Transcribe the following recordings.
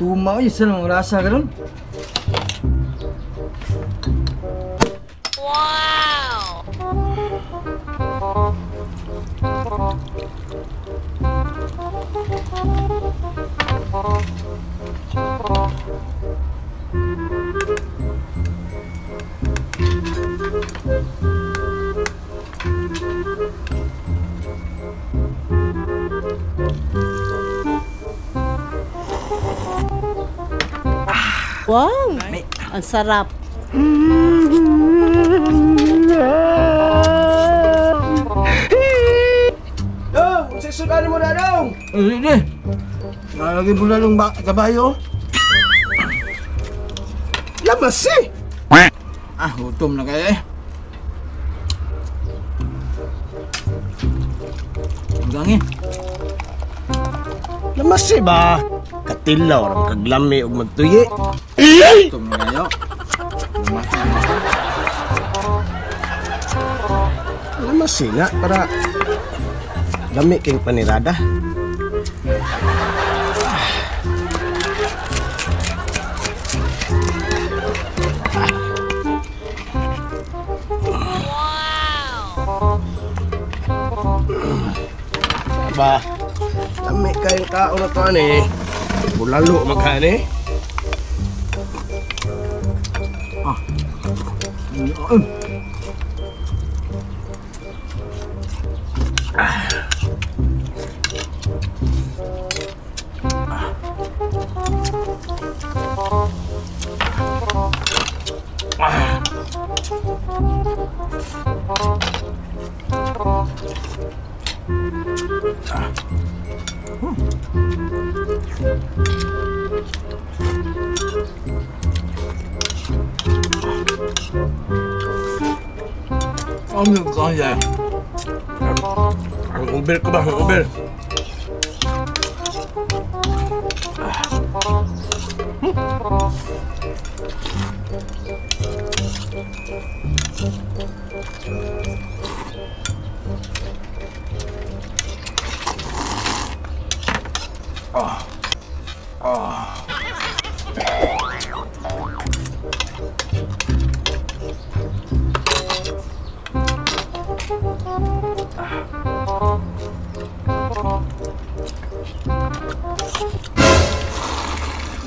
Tuma oy, sa nang rasa karon. Wow! Wow! Ang sarap. Dong, unsay sudan mo na dong? Hindi. Nalagay mo lalong kabayo. Labas eh. Ah, gutom na kayo eh. Ang gangin. Lamas eh ba? Katilaw ram kaglami og magtuyi. Gutom na kayo. Lamas eh na para lami kayong panirada. Ba, lami kayong tao na to ani. Bulalo magkani. Ah. Ang kaya. Ang uber ko ba? Ang uber.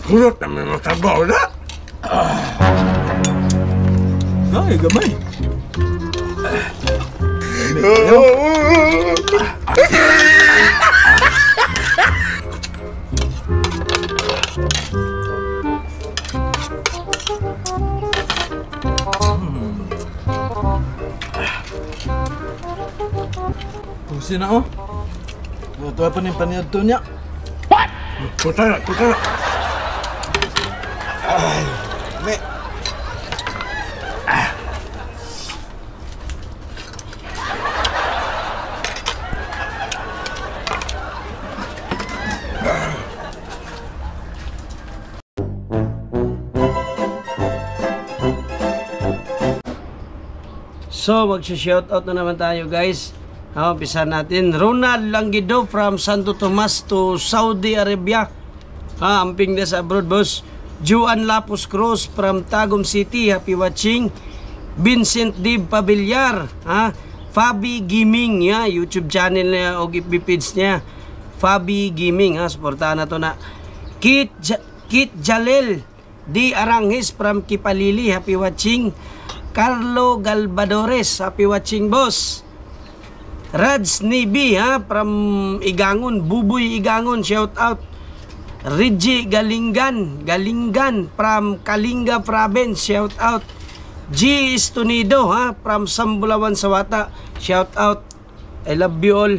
Kulot na may matabaw na. Ay, gamay. Pusin na oh. Ito pa ni paniadto niya. Kuta na, kuta na. Ay, me. So, mag-shoutout na naman tayo guys. Umpisa natin. Ronald Langgido from Santo Tomas to Saudi Arabia. Amping na sa abroad boss. Juan Lapus Cruz from Tagum City. Happy watching. Vincent D. Pabiliar. Fabi Gaming. Yeah, YouTube channel niya o FB page niya. Fabi Gaming. Suportahan na to na. Kit Jalel D. Arangis from Kipalili. Happy watching. Carlo Galvadores. Happy watching boss. Raj Nibi from Igangon, Buboy Igangon, shout out. Reggie Galingan from Kalinga Province, shout out. G Estonido from Sambulawan Sawata, shout out. I love you all.